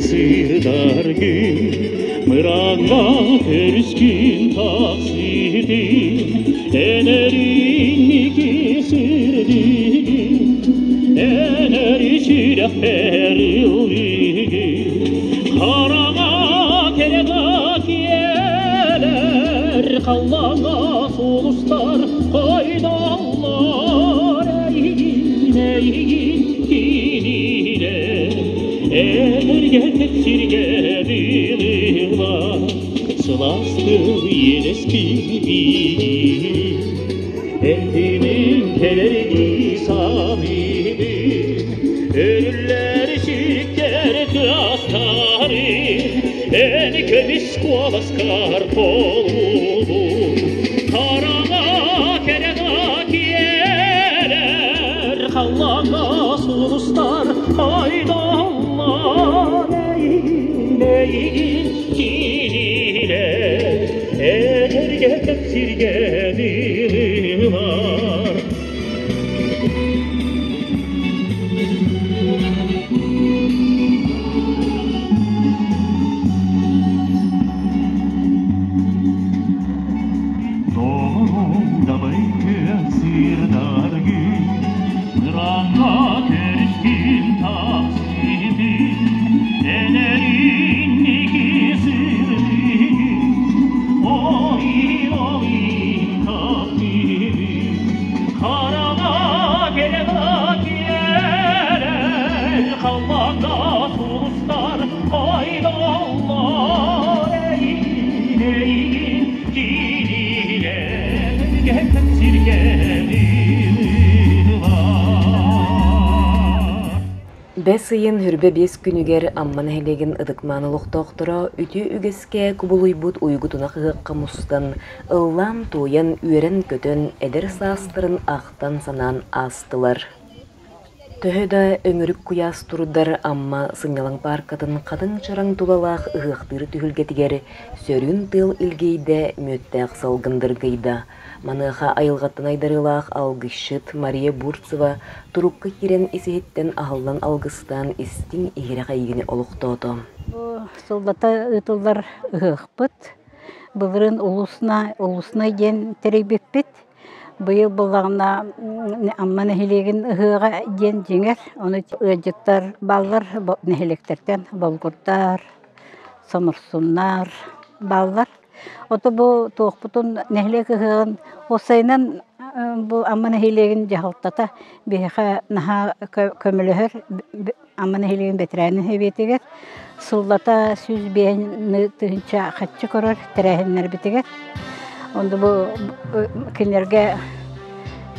сырдаргын, Мыраҥҥа көрүскүн тахсытын, Энэринники сырдыгын, Энэри сүрэхпэр ыллыгын. Хараҥа кэрэҕэ киэлэр, Халлааҥҥа сулустар хойдоллор, Эйигин, эйигин кинилэр Этэргэ сиргэ дылылар, Сылаас тыл иэдэспин биир. Этимин кэлэрдии саныыбын, Өрүллэр сиргэр тыастарын, Эн көмүс куоласкар толуубун. Хараҥа кэрэҕэ киэлэр, Халлааҥҥа сулустар айдаллар, Эйигин, эйигин кинилэр Этэргэ кэпсиргэ дылылар. Доҕорум дабай күөх сырдаргын, Мыраҥҥа көрүстүм тахсытын, Энэринники сырдыгын, Олин, олин таптыыбын. Хараҥа кэрэҕэ киэрэр, Халлааҥҥа сулустар ойдоллор, Эйигин, эйигин кинилэр сиргэ Бэс ыйын хүрбэ биэс күнүгэр Амма нэһилиэгин ытыкмаан олохтоохторо үтүө үгэскэ кубулуйбут уйгутунах ыһыахха мустан, ыллаан-туойан, үөрэн-көтөн, эдэр саастарын ахтан-санаан аастылар. Төһө да өҥүрүк куйаас турдар Амма сынньалаҥ пааркатын хатыҥ чараҥ тулалаах ыһыахтыыр түһүлгэтигэр сөрүүн тыал илгийдэ, мүөттээх салгын дыргыйда. Маныаха айылҕаттан айдарыылаах алгысчыт Мария Бурцева турукка киирэн ис-иһиттэн аһыллан алгыстаан истиҥ иһирэх эйигини олохтоото. Бу сыллата ыытыллар ыһыахпыт. Былырыын улуусна, улуснай диэн тэрийбиппит. Быйыл буоллаҕына Амма нэһилиэгин ыһыаҕа диэн дьиҥэр, ону ыалдьыттар бааллар, нэһилиэктэртэн Болгурдар, Соморсуннар бааллар. Ото бу туохпутун нэһилиэк ыһыаҕын уопсайынан бу Амма нэһилиэгин дьаһалтата биһиэхэ наһаа көмөлөһөр Амма нэһилиэгин бэтэрээнин сэбиэтигэр сыллата 105 тыһыынча харчы көрөр тэрээһиннэрбитигэр. Онно бу кинилэргэ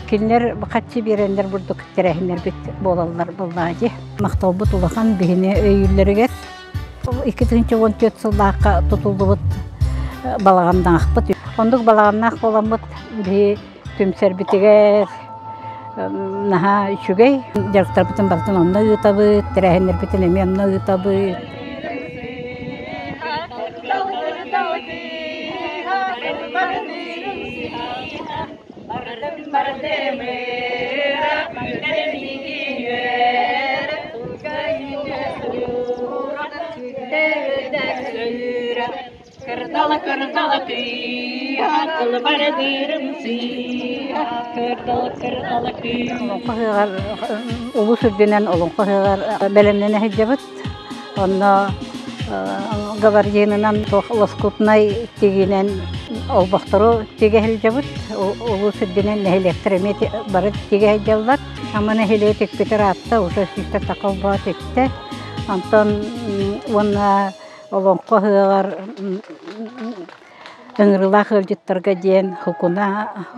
кинилэр харчы биэрэннэр бурдук тэрээһиннэрбит буолаллар буоллаҕа дии. Махталбыт улахан биһини өйүүллэригэр. 2014 сыллаахха тутуллубут балаҕаннаахпыт. Оннук балаҕаннаах буоламмыт биһи түмсэрбитигэр наһаа үчүгэй. Дьарыктарбытын барытын онно ыытабыт, тэрээһиннэрбитин эмиэ онно ыытабыт. Кырдала кырдала кыыһа, кылбардыырым сыыһа, кырдала кырдала кыыһа. Олоҥхо ыһыаҕар улуус үрдүнэн олоҥхо ыһыаҕар бэлэмнэнэ сылдьабыт. Онно габардинынан туох лоскутнай тигинэн олбохтору тигэ сылдьабыт. Улуус үрдүнэн нэһилиэктэр эмиэ бары тигэ сылдьаллар. Амма нэһилиэгэ тикпит ыраатта, уже сүүстэ таха олбоҕо тиктэ. Онтон уонна Олоҥхо ыһыаҕар ыҥырыылаах ыалдьыттарга диэн хукуна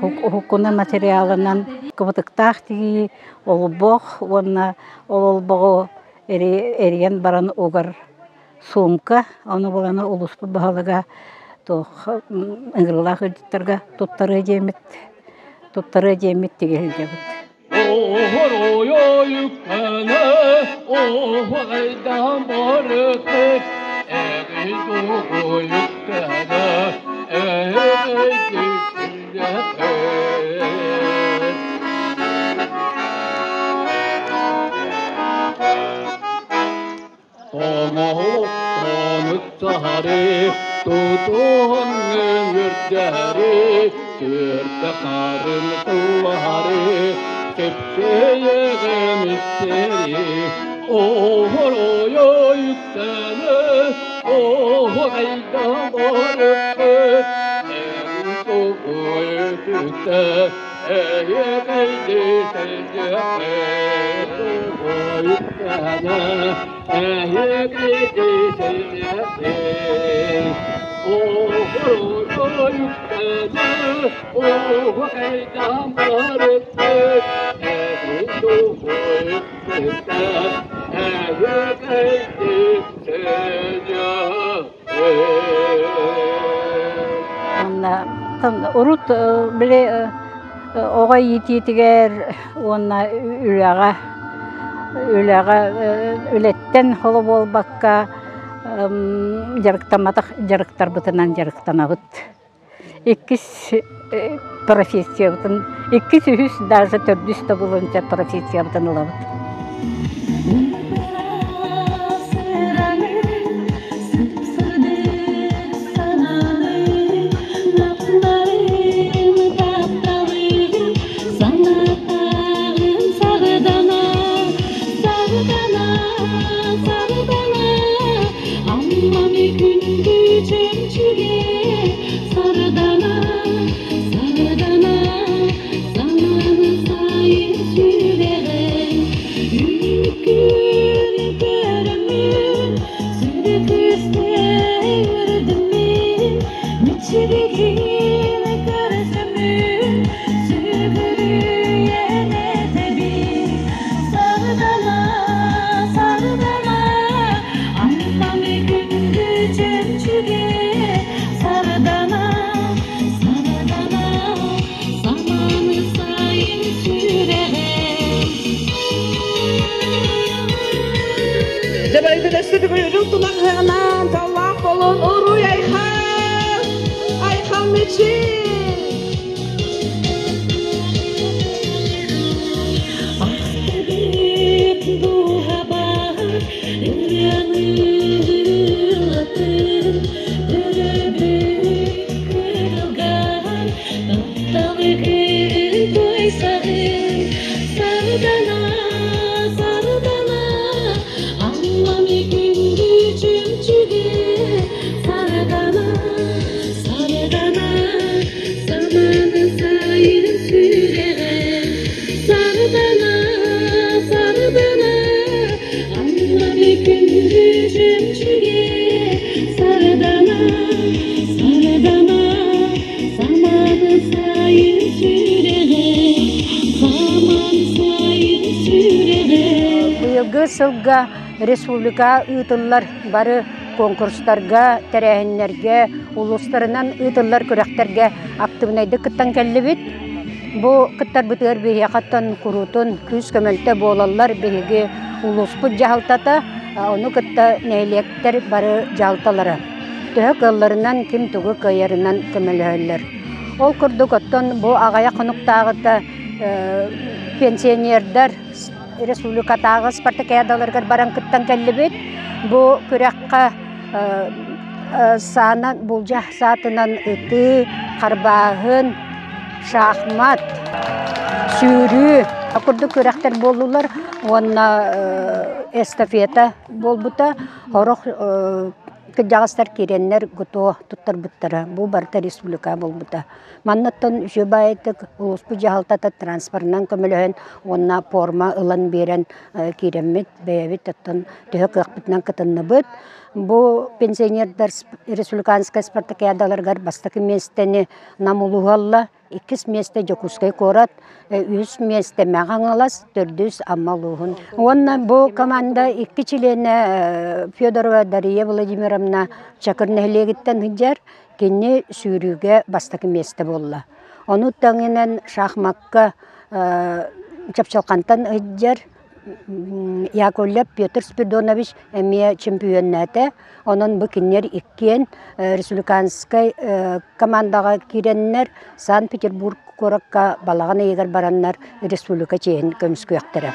хукуна материалынан кыбытыктаах тигии олбох уонна ол олбоҕу эрийэн баран угар суумка ону булан улууспут баһылыга туох ыҥырыылаах ыалдьыттарга туттарыа диэммит туттарыа диэммит тигэ сылдьабыт. Тутуһан үөрдэри, түөртэ харын тыллаһары, кэпсэйэҕин истэри, оһоройо үктэне, оһо айда барыппыт, эн тугуй түктэ, эйэкэйди сэлдьэхэ, тугуй үктэне, эйэкэйди сэлдьэхэ, оһоройо үктэне, оһо айда барыппыт, эн тугуй үктэ, эйэкэйди сэлдьэхэ. Урут били оҕо иитиитигэр уонна үлэҕэ үлэҕэ үлэттэн холо буолбакка дьарыктамматах дьарыктарбытынан дьарыктанабыт. Иккис профессиябытын иккис, үһүс даже төрдүс да булунча профессиябытын ылабыт. Быйылгы сылга республика ыытыллар бары конкурстарга, тэрээһиннэргэ, улуустарынан ыытыллар күрэхтэргэ активнайдык кыттан кэллибит. Бу кыттарбытыгар биһиэхэттэн куруутун күүс көмөлтө буолаллар биһиги улууспут дьаһалтата, ону кытта нэһилиэктэр бары дьаһалталара. Төһө кыалларынан ким тугу кыайарынан көмөлөһөллөр. Ол курдук оттон бу аҕыйах хонуктааҕыта пенсионердар республикатааҕы спартакиадаларыгар баран кыттан кэллибит. Бу күрэххэ саанан булдьах саатынан ытыы, харбааһын, шахмат, сүүрүү курдук күрэхтэр буоллулар уонна эстафета буолбута. Сорох кырдьаҕастар киирэннэр ГТО туттарбыттара. Бу барыта республика буолбута. Маннаттан үчүгэй баайытык улууспут дьаһалтата транспорынан көмөлөһөн уонна пуорма ылан биэрэн киирэммит бэйэбит оттон төһө кыахпытынан кытынныбыт. Бу пенсионердар республиканскай спартакиадаларыгар бастакы миэстэни Нам улууһа ылла, иккис миэстэ Дьокуускай куорат, үһүс миэстэ Мэҥэ Хаҥалас, төрдүс Амма улууһун. Уонна бу команда икки чилиэнэ Федорова Дария Владимировна Чакыр нэһилиэгиттэн сылдьар, Кини сүүрүүгэ бастакы миэстэ буолла. Ону тэҥинэн шахмакка Чапчылҕантан ыдьар Яковлев Петр Спиридонович эмиэ чемпионнаата. Онон бу кинилэр иккиэн республиканскай командаҕа киирэннэр Санкт-Петербург куоракка балаҕан ыйыгар бараннар республика чиэһин көмүскүөхтэрэ.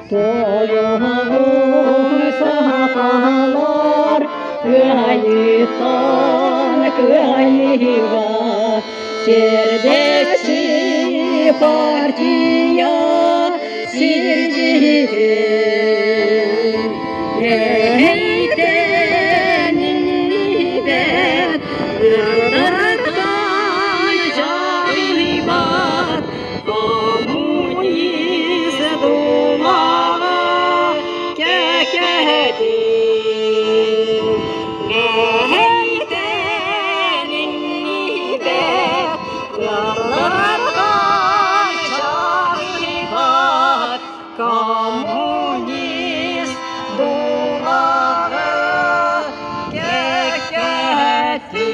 Тойоһун сахалар кыайыытан кыайыыга Сердечи партия сирдиһин Эйтэн иннибэт ырдаргай дьайбат Коммунист думаҕа кэкэтин Эйтэн иннибэт ырдаргай дьайбат Коммунист думаҕа кэкэтин.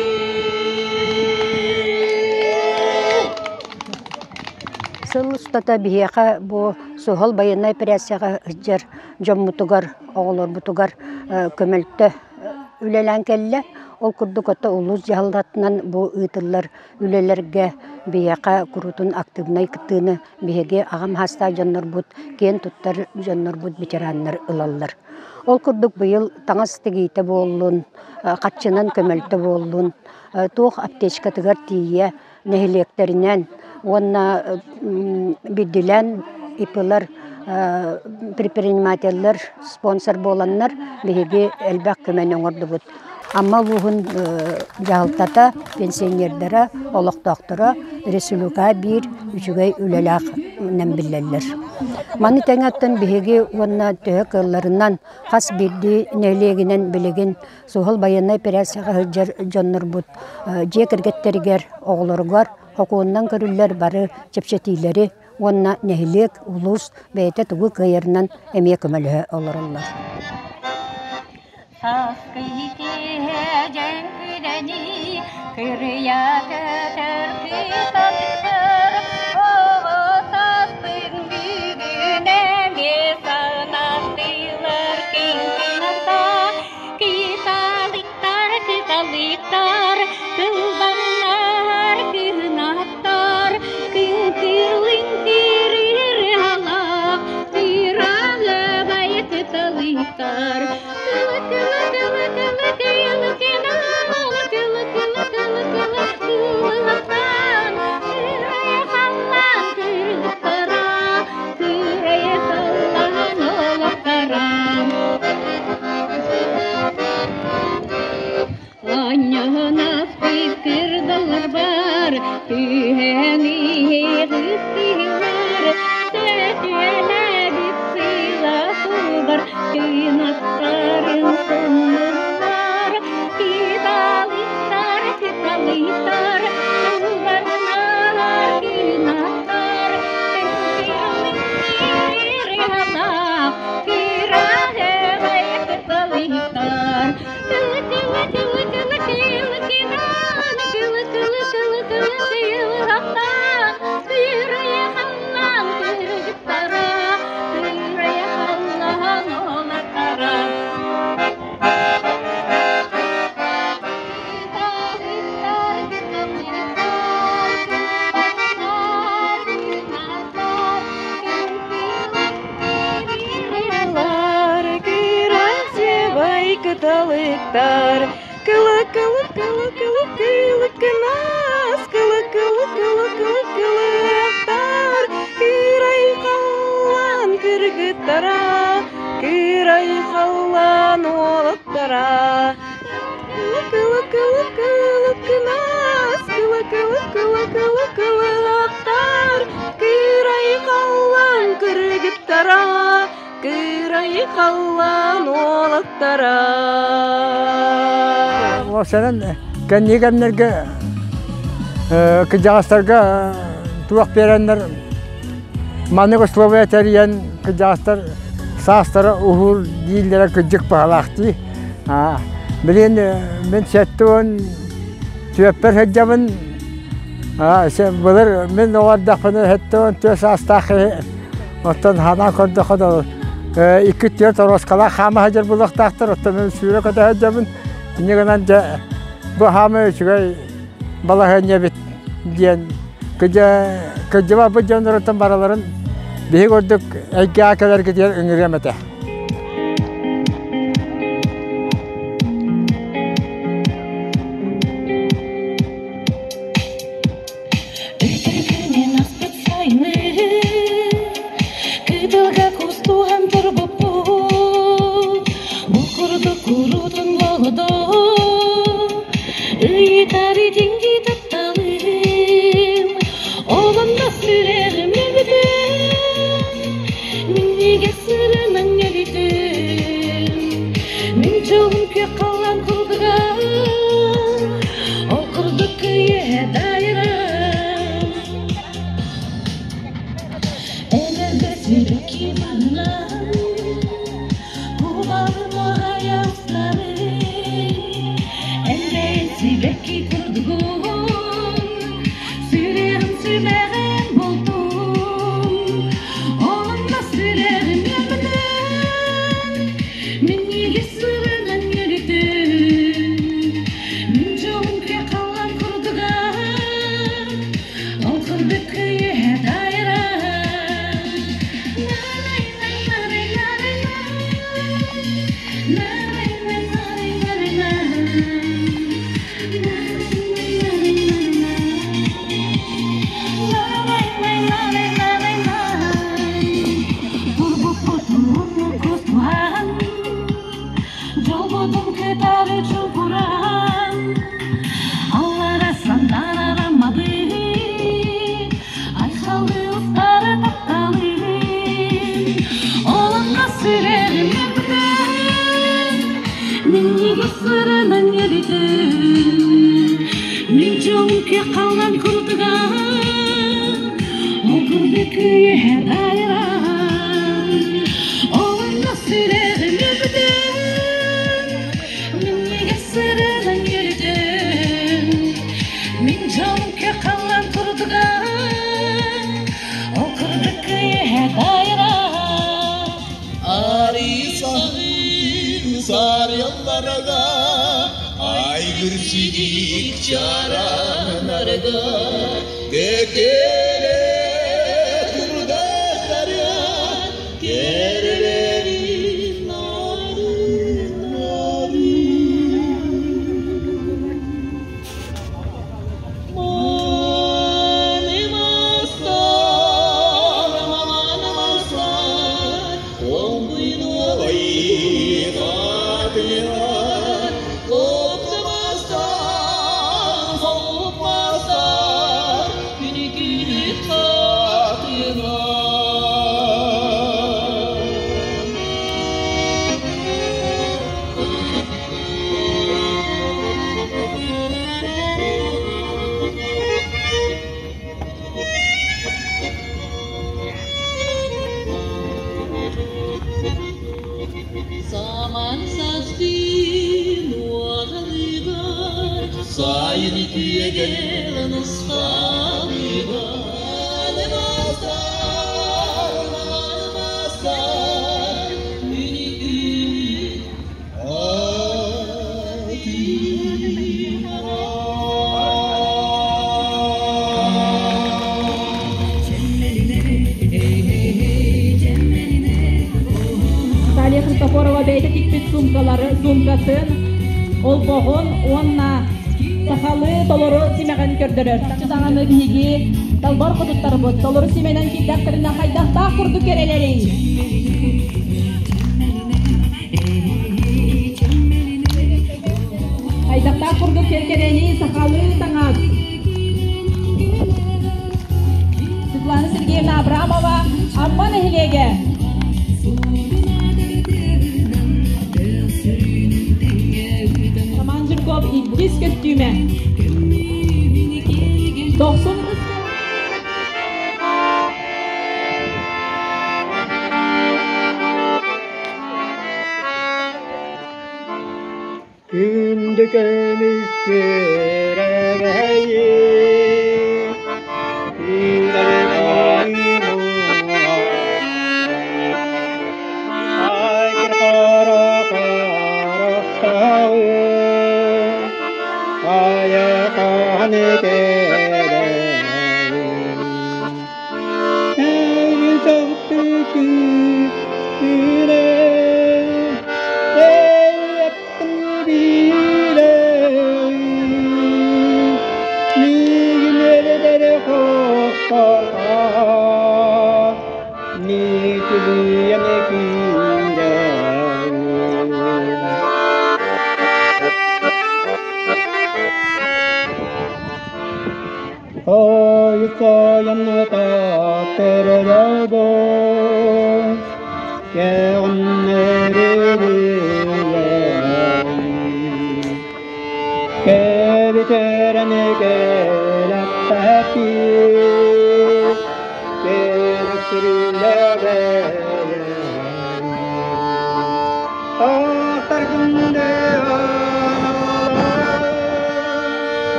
Сыл устата биһиэхэ бу суһал байыаннай операцияҕа сылдьар дьоммутугар, оҕолорбутугар көмөлтө үлэлээн кэллэ. Ол курдук ото улуус дьаһалтатынан бу ыытыллар үлэлэргэ биһиэхэ куруутун активнай кыттыыны биһиги аҕам саастаах дьоннорбут, киэн туттар дьоннорбут ветераннар ылаллар. Ол курдук быйыл таҥас тигиитэ буоллун, харчынан көмөлтө буоллун, туох аптечкатыгар тиийэ нэһилиэктэринэн уонна биирдиилээн ИП-лар предпринимателлэр спонсор буоланнар биһиги элбэх көмөнү оҥордубут. Амма улууһун дьаһалтата, пенсионердара, олохтоохторо республикаҕа биир үчүгэй үлэлээхинэн биллэллэр. Маны тэҥэ оттон биһиги уонна төһө кыалларынан хас биирдии нэһилиэгинэн билигин суһал байыаннай операцияҕа сылдьар дьоннорбут дьиэ кэргэттэригэр, оҕолоругар сокуонунан көрүллэр бары чэпчэтиилэри уонна нэһилиэк, улуус бэйэтэ тугу кыайарынан эмиэ көмөлөһө олороллор. Сааскы киэһэ дьэҥкирэни кырыйа көтөр кыталыктар оҕо сааспын бүгүн эмиэ санаттылар киҥкината кыталыктар кыталыктар кылбаңнар кыһынаттар кыҥкырлыҥкыр ырыалаах тыыралабай кыталыктар. Бар, түһэн иһиҕистилэр, сөтүөлээбит сыла субар, кынаттарын соннулар, кыталыктар, кыталыктар, кылбарнар, кынаттар, кыралаах, кыраһыгай кыталыктар. Кыталыктар, кылы кылы кылы кылы кылы кынас, кылы кылы кылы кылы кылыктар, кырай халлаан кыргыттара, кырай халлаан уолаттара. Кылы кылы кылы кылы кынас, кылы кылы кылы кылы кылыктар, кырай халлаан кыргыттара, кырай халлаан уолаттара. Уопсайынан кэнники кэмнэргэ кырдьаҕастарга туох биэрэннэр маннык условия тэрийэн кырдьаҕастар саастара уһуур дииллэрэ кырдьык баҕалаах дии. Билигин мин 74-пэр сылдьабын. Былыр мин оҕо эрдэхпинэ 74 саастаах киһи оттон ханаан көрдөххө икки түөрт оруоскалаах хаама сылдьар буолуохтаахтар, оттон мин сүүрэ көтө сылдьабын. Инньэ гынан дьэ бу хаама үчүгэй балаһыанньа эбит диэн кыдьыба бу дьонноруттан бараларын Биһи курдук эйгэҕэ кэлэргитигэр ыҥырыам этэ. Үтүргүнэн аспыт сайыны Кытылга кустуһан турбуппут Бу курдук куруутун лоҕодо Ыйытар итинги тапталым Ол онно сүрэҕим өлбүтүн Минньигэс сырынан өлүтүн Мин дьолум күөх халлаан курдуга Ол курдук кыйыһа дайырам Энерге сибэкки манан Кубалым оҕайа устарын Эллээн сибэкки курдугун Сүрэҕим сүмэҕин бултум Онно сүрэҕим үөрбүтүн Минньигэс сырынан үөрүтүн Мин дьолум халлаан курдуга Ол курдук кыйыһа дайыран Жолбодун кытары чугуран Аллара сандарараммады Айхалды устары тапталы Олонго сүрэрим өбүтөн Минниге сырынан еритен Мин жолум калган курдуга Ол курдук күйе дайран Олонго сүрэрим өбүтөн Минниге сырынан еритен Мин жолум калган курдуга Ол курдук күйе дайран Ари сарыялларга айгыр сидик чаранарга кекеле курдастаря керелери нарын Маны мастар, маманы мастар, Саман састын уағалыға, Сайын күйеген нұсқалыға. Анымастар, анымастар, үні Наталья Христофорова бэйэтэ тикпит сумкалары, сумкатын, олбоҕун уонна сахалыы толору симэҕин көрдөрөр. Саҥаны биһиги далбар хотуттарбыт толору симэнэн киирдэхтэринэ хайдахтаах курдук кэрэлэрий? Хайдахтаах курдук кэркэрэни сахалыы таҥас. Светлана Сергеевна Абрамова, Амма нэһилиэгэ. Роман Жирков иккис көстүүмэ. Дохсун Күндү көмүс күрэгэйи,